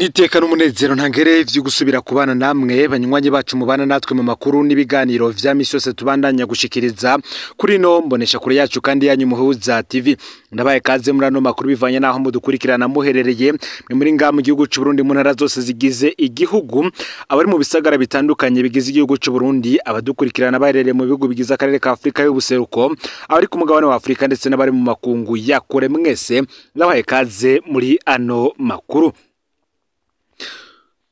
Niteka n'umunezero ntangere vyo gusubira kubana namwe banywanyi bacu mubana natwe mu makuru n'ibiganiro vya misi yose tubandanya gushikiriza kuri no mbonesha kure yacu kandi yanyu Muhuza TV. Ndabaye kaze muri ano makuru bivanye naho mudukurikirana muherereye mwe muri ngaha mu gihugu c'u Burundi, mu ntara zose zigize igihugu, abari mu bisagara bitandukanye bigize igihugu c'u Burundi, abadukurikirana baherereye mu bihugu bigize akarere ka Afrika y'ubuseruko, abari ku mugabane wa Afrika ndetse n'abari mu makungu ya kure, mwese ndabaye kaze muri ano makuru.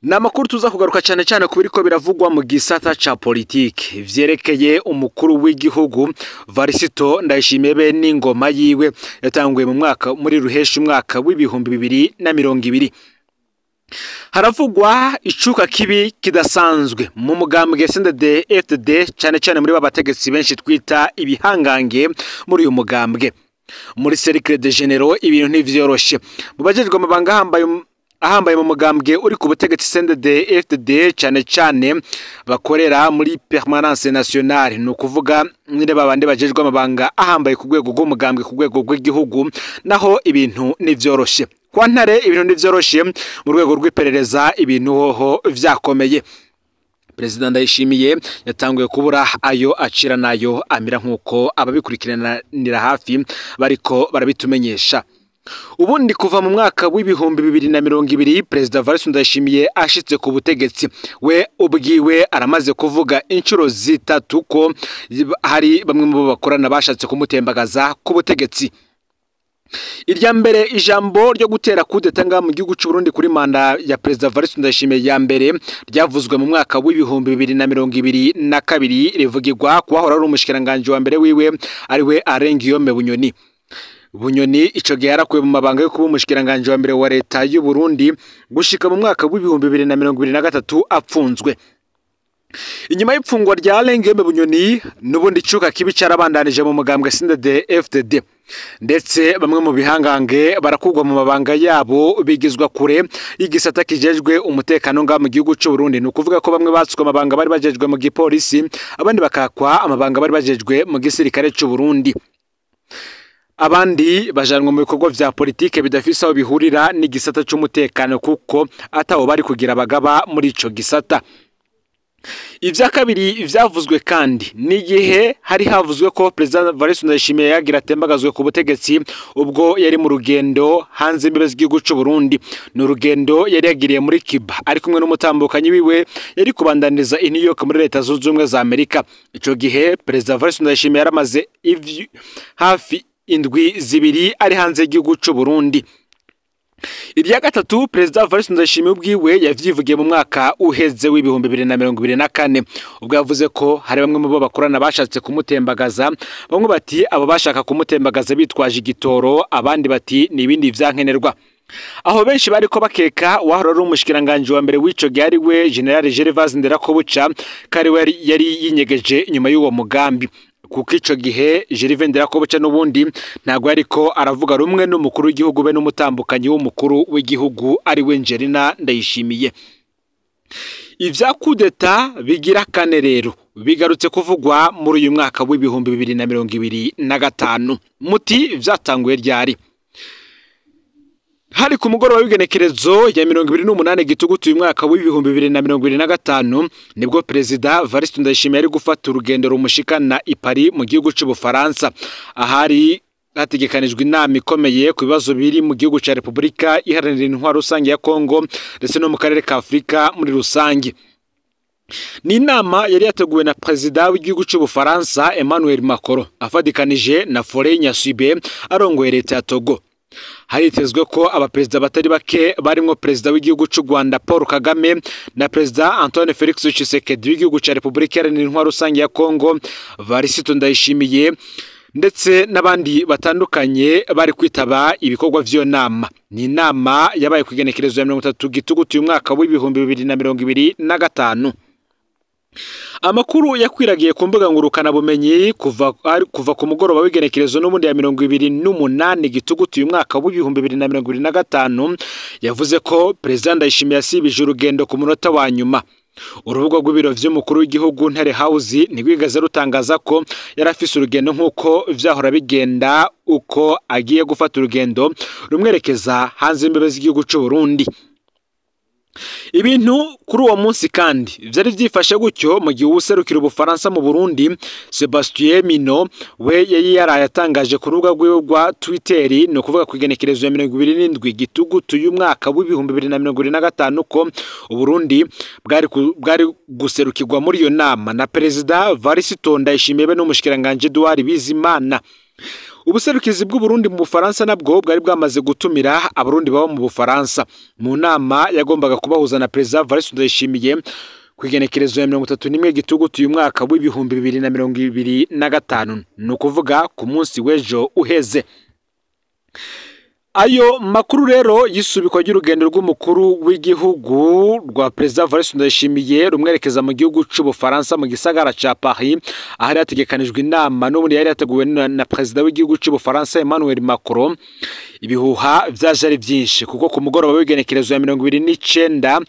Ni amakuru tuza kugaruka cyane cyane ku biriko biravugwa mu gisata ca politike vyerekeye umukuru w'igihugu Varisito Ndayishimiye be n'ingoma yiwe yatanguye mu mwaka muri ruheshi umwaka w'2020. Haravugwa icuka kibi kidasanzwe mu mugambwe CNDD FDD, cyane cyane muri babategetsi benshi twita ibihangange muri uyu mugambwe. Muri cercle de généraux ibintu ntivyoroshe. Mu bajejwe amabanga ahambaye mu mugambwe uri ku butegetsi CNDD FDD, cyane cyane bakorera muri permanence nationale, ni ukuvuga nyine babandi bajejwe amabanga ahambaye ku rwego rw'umugambwe, ku rwego rw'igihugu, naho ibintu ntivyoroshe. Kwa Ntare ibintu ntivyoroshe, mu rwego rw'iperereza ibintu hoho vyakomeye. Perezida Ndayishimiye yatanguye kubura ayo acira nayo amira, nk'uko ababikurikiranira hafi bariko barabitumenyesha. Ubundi kuva mu mwaka w'2020 Perezida Varisito Ndayishimiye ashitse ku butegetsi, we ubwiwe aramaze kuvuga inshuro zitatu ko hari bamwe mu bo bakorana bashatse kumutembagaza ku butegetsi. Irya mbere, ijambo ryo gutera kudeta ngaha mu gihugu c'u Burundi kuri manda ya Perezida Varisito Ndayishimiye ya mbere ryavuzwe mu mwaka w'2022, rivugirwa kuwahora ari umushikiranganji wa mbere wiwe, ariwe Alain Guillaume Bunyoni. Bunyoni ico gihe yarakuwe mu mabanga yo kuba umushikiranganji wa mbere wa leta y'u Burundi gushika mu mwaka w'2023 apfunzwe. Inyuma y'ipfungwa rya Alain Guillaume Bunyoni, n'ubundi icuka kibi carabandanije mu mugambwe CNDD FDD, ndetse bamwe mu bihangange barakugwa mu mabanga yabo, bigizwa kure y'igisata kijejwe umutekano ngaha mu gihugu c'u Burundi. Ni ukuvuga ko bamwe batswe amabanga bari bajejwe mu gipolisi, abandi bakakwa amabanga bari bajejwe mu gisirikare c'u Burundi, abandi bajanwa mu bikorwa vya politike bidafise aho bihurira n'igisata c'umutekano, kuko atawo bari kugira abagaba muri ico gisata. Ivya kabiri vyavuzwe kandi n'igihe hari havuzwe ko Perezida Varisito Ndayishimiye yagira atembagazwe ku butegetsi ubwo yari mu rugendo hanze imbibe z'igihugu c'u Burundi. Ni urugendo yari yagiriye muri Cuba ari kumwe n'umutambukanyi wiwe, yari kubandaniriza i New York muri Leta Zunze Ubumwe za Amerika. Ico gihe Perezida Varisito Ndayishimiye yaramaze hafi indwi 2 ari hanze y'igihugu c'u Burundi. Irya gatatu, Perezida Varisito Ndayishimiye ubwiwe yavyivugiye mu mwaka uheze w'2024, ubwo yavuze ko hari bamwe mu bo bakorana bashatse kumutembagaza. Bamwe bati abo bashaka kumutembagaza bitwaje igitoro, abandi bati ni ibindi vyankenerwa. Aho benshi bariko bakeka wahora ari umushikiranganji wa mbere w'ico gihe, ari we General Gervais Nderakobuca, ko ari we yari yinyegeje inyuma y'uwo mugambi, kuko ico gihe Gervais Nderakobuca n'ubundi ntabwo yariko aravuga rumwe n'umukuru w'igihugu be n'umutambukanyi w'umukuru w'igihugu, ari we Angelina Ndayishimiye. Ivya kudeta bigira kane rero bigarutse kuvugwa muri uyu mwaka w'2025. Muti vyatanguye ryari? Hari ku mugoroba w'igenekerezo ya 28 Gitugutu uyu mwaka w'2025, nibwo Perezida Varisito Ndayishimiye ari gufata urugendo rumushikana i Paris mu gihugu c'Ubufaransa, ahari hategekanijwe inama ikomeye ku bibazo biri mu gihugu ca Repubulika Iharanira Intwaro Rusange ya Kongo ndetse no mu karere ka Afurika muri rusange. Ni inama yari yateguwe na Perezida w'igihugu c'Ubufaransa Emmanuel Macron afadikanije na Faure Gnassingbé arongoye leta ya Togo. Haritezwe ko abaperezida batari bake barimwo Perezida w'igihugu c'u Rwanda Paul Kagame na Perezida Antoine Felix Tshisekedi w'igihugu ca Repubulika Iharanira Intwaro Rusange ya Kongo, Varisito Ndayishimiye ndetse n'abandi batandukanye bari kwitaba ibikorwa vy'iyo nama. Ni inama yabaye ku igenekerezo ya 30 Gitugutu uyu mwaka w'2025. Amakuru yakwiragiye ku mbuga ngurukana bumenyi kuva ku mugoroba w'igenekerezo n'ubundi ya 28 Gitugutu uyu mwaka w'2025 yavuze ko Perezida Ndayishimiye yasibije urugendo ku munota wa nyuma. Urubuga rw'ibiro vy'umukuru w'igihugu Ntare House ntirwigeze rutangaza ko yari afise urugendo nk'uko vyahora bigenda uko agiye gufata urugendo rumwerekeza hanze y'imbibe z'igihugu c'u Burundi. Ibintu kuri uwo munsi kandi vyari vyifashe gutyo mu gihe uwuserukira Ubufaransa mu Burundi Sebastien Minot we yari yaraye atangaje ku rubuga rwiwe rwa Twitter, ni ukuvuga ku igenekerezo ya 27 Gitugutu y'umwaka w'2025, ko Uburundi bwari guserukirwa muri iyo nama na Perezida Varisito Ndayishimiye be n'umushikiranganji Edouard Bizimana. Ubuserukizi bw'Uburundi mu Bufaransa nabwo bwari bwamaze gutumira Abarundi baba mu Bufaransa mu nama yagombaga kubahuza na Perezida Varisito Ndayishimiye ku igenekerezo ya 31 Gitugutu uyu mwaka w'2025, ni ukuvuga ku munsi w'ejo uheze. Ayo makuru rero y'isubikwa ry'urugendo rw'umukuru w'igihugu rwa Perezida Varisito Ndayishimiye rumwerekeza mu gihugu c'Ubufaransa mu gisagara ca Paris, ahari hategekanijwe inama n'ubundi yari yateguwe na Perezida w'igihugu c'Ubufaransa Emmanuel Macron. Ibihuha vyaje ari vyinshi kuko ku mugoroba w'igenekerezo ya 29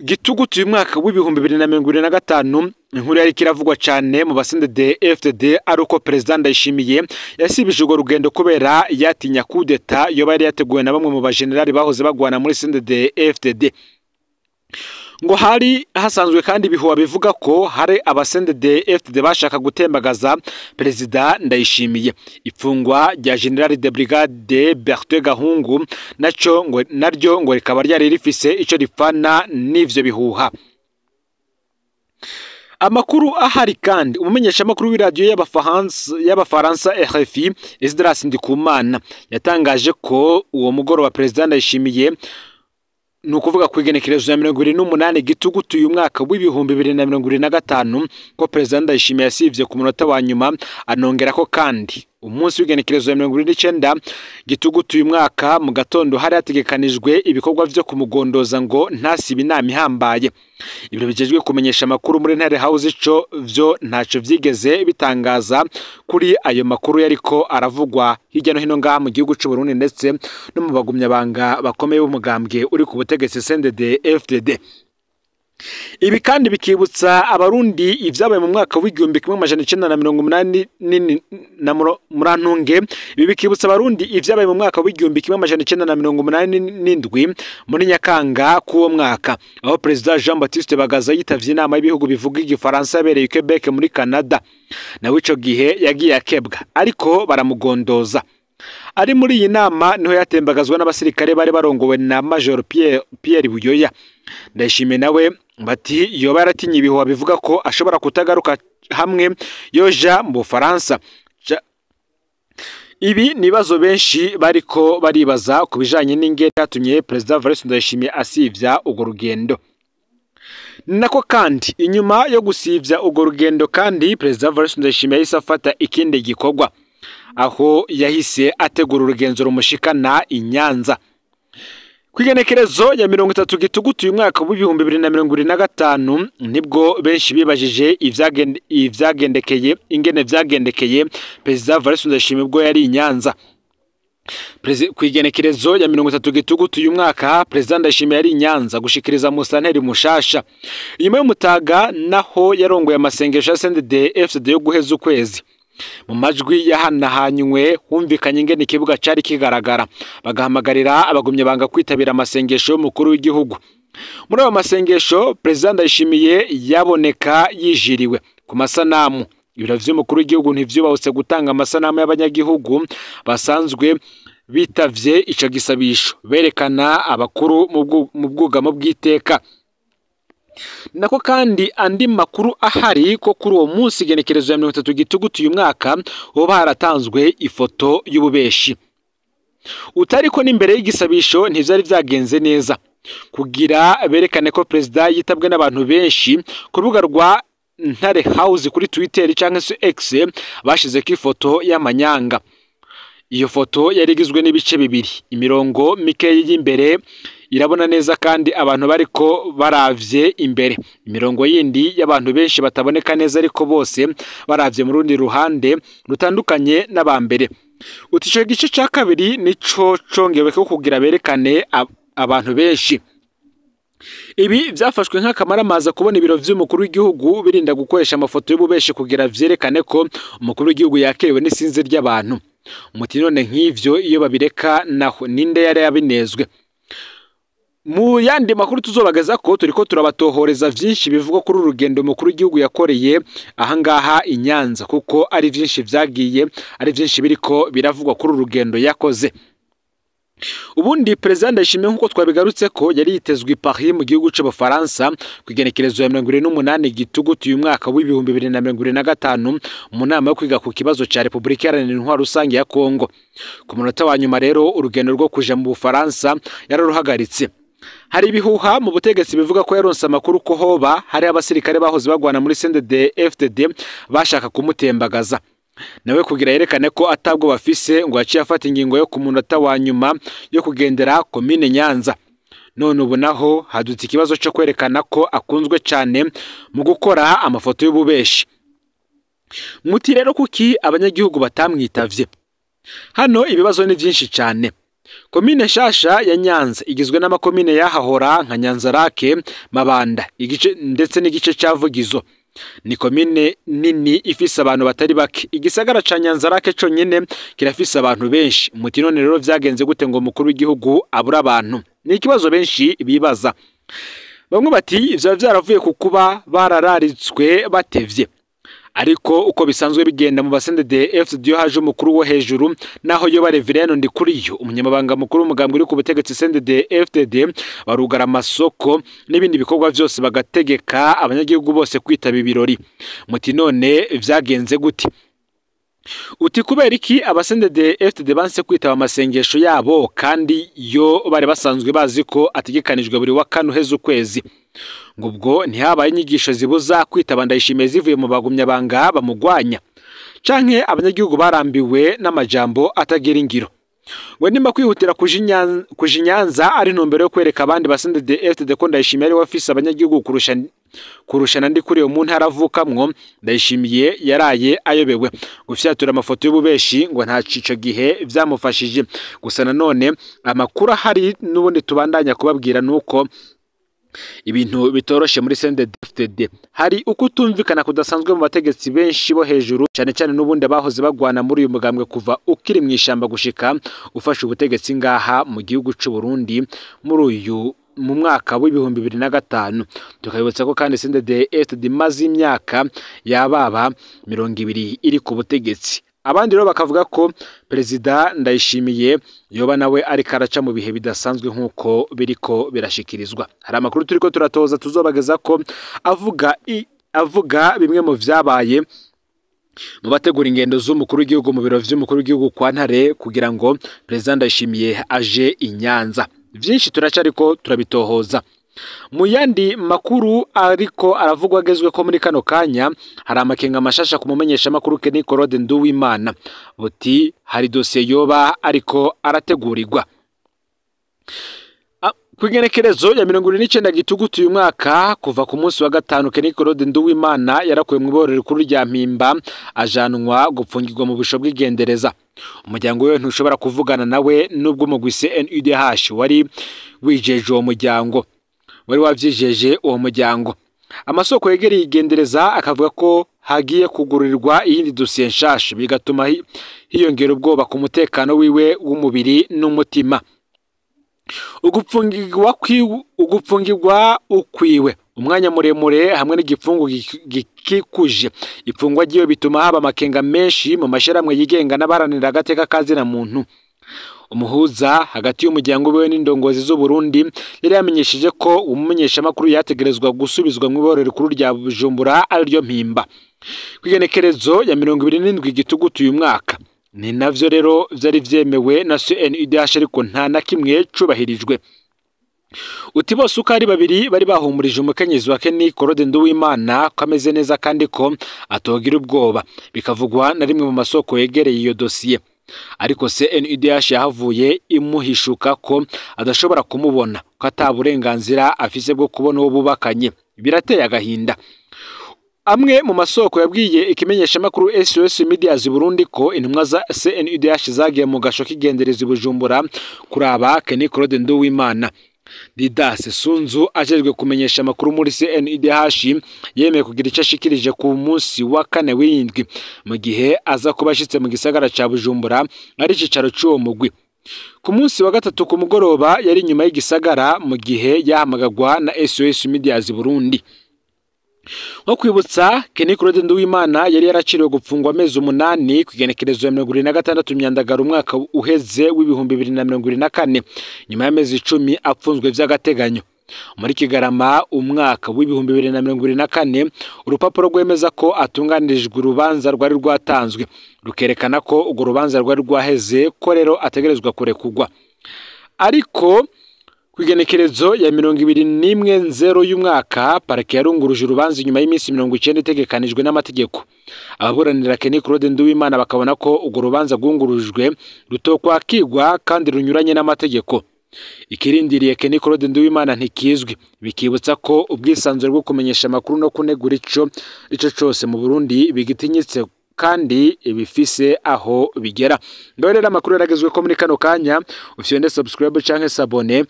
Gitugutu uyu mwaka w'2025, inkuru yari kiravugwa cyane mu basendede FDD ari uko Perezida Ndayishimiye yasibije urwo rugendo kubera yatinya kudeta yoba yari yateguwe na bamwe mu bajenerali bahoze bagwana muri CNDD FDD. Ngo hari hasanzwe kandi ibihuha bivuga ko hari abasendede FDD bashaka gutembagaza Perezida Ndayishimiye. Ifungwa rya General de Brigade Bertin Gahungu naco ngo naryo ngo rikaba ryari rifise ico ripfana n'ivyo bihuha. Amakuru ahari kandi umumenyeshamakuru w'iradiyo y'Abafaransa RFI Esdras Ndikumana yatangaje ko uwo mugoroba Perezida Ndayishimiye, ni ukuvuga ku igenekerezo ya 28 Gitugutu uyu mwaka w'2025, ko Perezida Ndayishimiye yasivye ku munota wa nyuma, anongera ko kandi umunsi w'igenekerezo ya 29 Gitugutu uyu mwaka mu gatondo hari hategekanijwe ibikorwa vyo kumugondoza ngo ntasibe inama ihambaye. Ibiro bijejwe kumenyesha amakuru muri Ntare House ico vyo ntaco vyigeze bitangaza kuri ayo makuru yariko aravugwa hirya no hino ngaha mu gihugu c'u Burundi ndetse no mu bagumyabanga bakomeye b'umugambwe uri ku butegetsi CNDD FDD. Ibi kandi bikibutsa Abarundi ivyabaye mu mwaka w'1980 na murantunge. Ibi bikibutsa Abarundi ivyabaye mu mwaka w'1987 muri Nyakanga k'uwo mwaka, aho Perezida Jean Baptiste Bagaza yitavye inama y'ibihugu bivuga igifaransa yabereye Quebec muri Canada. Nawe ico gihe yagiye akebwa ariko baramugondoza. Ari muri iyi nama niho yatembagazwa n'abasirikare bari barongowe na Major Pierre Buyoya. Ndayishimiye nawe bati yoba yaratinye ibihuha bivuga ko ashobora kutagaruka hamwe yoja mu Bufaransa. Ibi ni ibibazo benshi bariko baribaza ku bijanye n'ingene yatumye Perezida Varisito Ndayishimiye asivya urwo rugendo. Nako kandi inyuma yo gusivya urwo rugendo kandi Perezida Varisito Ndayishimiye yahise afata ikindi gikorwa, aho yahise ategura urugenzo rumushikana i Nyanza. Ku igenekerezo ya 30 Gitugutu uyu mwaka w'2025, nibwo benshi bibajije ivyagendekeye ingene vyagendekeye Perezida Varisito Ndayishimiye ubwo yari i Nyanza. Ku igenekerezo ya 30 Gitugutu uyu mwaka Perezida Ndayishimiye yari i Nyanza gushikiriza musanteri mushasha. Inyuma y'umutaga naho yarongoye amasengesho ya CNDD FDD yo guheza ukwezi. Mu majwi yahanahanywe humvikanye ingene ikibuga cari kigaragara, bagahamagarira abagumye banga kwitabira amasengesho y'umukuru w'igihugu. Muri ayo masengesho Perezida Ndayishimiye yaboneka yijiriwe ku masanamu. Ibiro vy'umukuru w'igihugu ntivyubahutse gutanga amasanamu y'abanyagihugu basanzwe bitavye ico gisabisho, berekana abakuru mu bwugamo bw'iteka. Nako kandi andi makuru ahari ko kuri uwo munsi igenekerezo ya 30 Gitugutu uyu mwaka hoba haratanzwe ifoto y'ububeshi. Utariko n'imbere y'igisabisho ntivyari vyagenze neza kugira berekane ko Perezida yitabwe n'abantu benshi. Ku rubuga rwa Ntare House kuri Twitter canke se X bashizeko ifoto y'amanyanga. Iyo foto yari igizwe n'ibice bibiri, imirongo mikeyi y'imbere irabona neza kandi abantu bariko baravye imbere, imirongo yindi y'abantu benshi bataboneka neza ariko bose baravye mu rundi ruhande rutandukanye n'abambere. Uti ico gice ca kabiri nico congeweko kugira berekane abantu benshi. Ibi vyafashwe nk'akamaramaza kubona ibiro vy'umukuru w'igihugu birinda gukoresha amafoto y'ububeshi kugira vyerekane ko umukuru w'igihugu yakiriwe n'isinzi ry'abantu. Umuti none nk'ivyo iyo babireka naho ninde yari yabinezwe? Mu yandi makuru tuzobageza ko turiko turabatohoreza vyinshi bivugwa kuri urugendo mukuru w'igihugu yakoreye ahangaha i Nyanza, kuko ari vyinshi vyagiye, ari vyinshi biriko biravugwa kuri urugendo yakoze. Ubundi Perezida Ndayishimiye, nk'uko twabigarutse ko yari yitezwe i Paris mu gihugu c'Ubufaransa ku igenekerezo ya 28 Gitugutu uyu mwaka w'2025 mu nama yo kwiga ku kibazo ca Repubulika Iharanira Intwaro Rusange ya Kongo. Ku munota wa nyuma rero urugendo rwo kuja mu Bufaransa yararuhagaritse. Hari ibihuha mu butegetsi bivuga ko yaronse amakuru ko hoba hari abasirikare bahoze bagwana muri CNDD-FDD bashaka kumutembagaza. Nawe kugira yerekane ko atabwo bafise, ngo yaciye afata ingingo yo ku munota wa nyuma yo kugendera komine Nyanza. None ubu naho hadutse ikibazo cyo kwerekana ko akunzwe cyane mu gukora amafoto y'ububeshi. Muti rero kuki abanyagihugu batamwitavye? Hano ibibazo ni byinshi cyane. Komine shasha ya Nyanza igizwe n'amakomine yahahora nka Nyanza-Lac, Mabanda, igice ndetse n'igice ca Vugizo. Ni komine nini ifise abantu batari bake. Igisagara ca Nyanza-Lac conyene kirafise abantu benshi. Muti none rero vyagenze gute ngo mukuru w'igihugu abura abantu? Ni ikibazo benshi bibaza. Bamwe bati ivyo vyaravuye ku kuba barararitswe batevye. Ariko uko bisanzwe bigenda mu baCNDD-FDD iyo haje umukuru wo hejuru, naho yoba Reverend Ndikuriyo, umunyamabanga mukuru w'umugambwe uri ku butegetsi CNDD-FDD, barugara amasoko n'ibindi bikorwa vyose bagategeka abanyagihugu bose kwitaba ibirori. Muti none vyagenze gute? Uti kubera iki abaCNDD-FDD banse kwitaba amasengesho yabo kandi yo bari basanzwe bazi ko ategekanijwe buri wa kane uheze ukwezi? Ngo ubwo ntihabaye inyigisho zibuza kwitaba Ndayishimiye zivuye mu bagumyabanga bamugwanya, canke abanyagihugu barambiwe n'amajambo atagira ingiro? We nimba kwihutira kuja i Nyanza ari intumbero yo kwereka abandi baCNDD-FDD ko Ndayishimiye ari we afise abanyagihugu kurusha na Ndikuriyo mu ntara avukamwo, Ndayishimiye yaraye ayobewe. Gufyatura amafoto y'ububeshi ngo nta cico gihe vyamufashije. Gusa nanone amakuru ahari n'ubundi tubandanya kubabwira nuko ibintu bitoroshe muri CNDD-FDD. Hari ukutumvikana kudasanzwe mu bategetsi benshi bo hejuru, cyane cyane n'ubundi abahoze bagwana muri uyu mugambwe kuva ukiri mu ishamba gushika ufashe ubutegetsi ngaha mu gihugu c'u Burundi muri uyu mu mwaka w'2005. Tukabibutsa ko kandi CNDD-FDD imaze imyaka yababa 20 iri ku butegetsi. Abandi rero bakavuga ko Perezida Ndayishimiye yoba nawe ariko araca mu bihe bidasanzwe nk'uko biriko birashikirizwa. Hari amakuru turiko turatoza tuzobageza ko avuga bimwe mu vyabaye mu bategura ingendo z'umukuru w'igihugu mu biro vy'umukuru w'igihugu kwa Ntare kugira ngo Perezida Ndayishimiye aje i Nyanza. Vyinshi turacariko turabitohoza. Mu yandi makuru ariko aravugwa agezwe ko muri kano kanya hari amakenga mashasha kumumenyesha makuru Kenny Claude Nduwimana, buti hari dosiye yoba ariko arategurirwa. Ku igenekerezo ya 29 Gitugutu uyu mwaka, kuva ku munsi wa gatanu, Kenny Claude Nduwimana yarakuwe mu iborero rikuru rya Mpimba ajanwa gupfungirwa mu busho bw'igendereza. Umuryango we ntushobora kuvugana nawe nubwo umugwi CNUDH wari wijeje uwo muryango. Wari wavyijeje uwo muryango. Amasoko yegereye igendereza akavuga ko hagiye kugurirwa iyindi dosiye nshasha, bigatuma hiyongera ubwoba ku mutekano wiwe w'umubiri n'umutima. Ugupfungirwa ukwiwe umwanya muremure hamwe n'igipfungu gikikuje ipfungwa ryiwe bituma haba amakenga menshi mu mashirahamwe yigenga n'abaharanira agateka kazina muntu. Umuhuza hagati y'umuryango wiwe n'indongozi z'u Burundi yari yamenyesheje ko umumenyeshamakuru yategerezwa gusubizwa mu iborero rikuru rya Bujumbura ariryo Mpimba ku igenekerezo ya 27 Gitugutu uyu mwaka. Ni navyo rero vyari vyemewe na CNUDH, ariko nta na kimwe cubahirijwe. Uti bose uko ari babiri bari bahumurije umukenyezi wa Kenny Claude Nduwimana ko ameze neza kandi ko atogira ubwoba, bikavugwa na rimwe mu masoko yegereye iyo dosiye. Ariko CNUDH yahavuye imuhishuka ko adashobora kumubona, ko ata burenganzira afise bwo kubona uwo bubakanye. Birateye agahinda. Amwe mu masoko yabwiye ikimenyeshamakuru SOS Medias Burundi ko intumwa za CNUDH zagiye mu gasho k'igendereza i Bujumbura kuraba Kenny Claude Nduwimana. Didas Sunzu ajejwe kumenyesha amakuru muri CNUDH yemeye kugira icyo ashikirije ku munsi wa kane w'indwi, mu gihe aza kuba ashitse mu gisagara ca Bujumbura ari icicaro c'uwo mugwi. Ku munsi wa gatatu ku mugoroba yari inyuma y'igisagara mu gihe yahamagagwa na SOS Medias Burundi. Nko kwibutsa, Kenny Claude Nduwimana yari yaraciriwe gupfungwa amezi 8 ku igenekerezo ya 26 Myandagaro umwaka uheze w'2024, nyuma y'amezi 10 apfunzwe vy'agateganyo. Muri Kigarama umwaka w'2024, urupapuro rwemeza ko atunganirijwe urubanza rwari rwatanzwe rukerekana ko urwo rubanza rwari rwaheze, ko rero ategerezwa kurekugwa. Ariko ku igenekerezo ya 21 Nzero y'umwaka, parike yarunguruje urubanza inyuma y'iminsi 90 itegekanijwe n'amategeko. Ababuranira Kenny Claude Nduwimana bakabona ko urwo rubanza rwungurujwe rutokwakigwa kandi runyuranye n'amategeko. Ikirindiriye Kenny Claude Nduwimana ntikizwi, bikibutsa ko ubwisanzure bwo kumenyesha amakuru no kunegura ico cose mu Burundi bigitinyitse kandi bifise aho bigera. Ngaho rero amakuru yaragezwe ko muri kano kanya, ufyonde subscribe canke s'abonner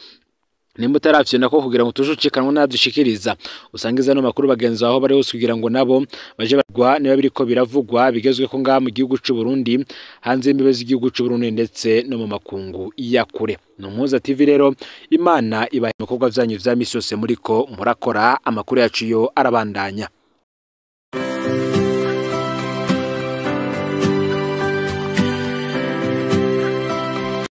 nimba utarafyonda ko kugira ngo tujucikanwe nadushikiriza, usangiza no makuru bagenzi aho bari hose kugira ngo nabo baje barwa niba biriko biravugwa bigezwe ko ngaha mu gihugu c'u Burundi, hanze y'imbibe z'igihugu c'u Burundi ndetse no mu makungu ya kure. No Muhuza TV rero, Imana ibahe ibikorwa vyanyu vya misi yose muriko murakora. Amakuru yacu yo arabandanya.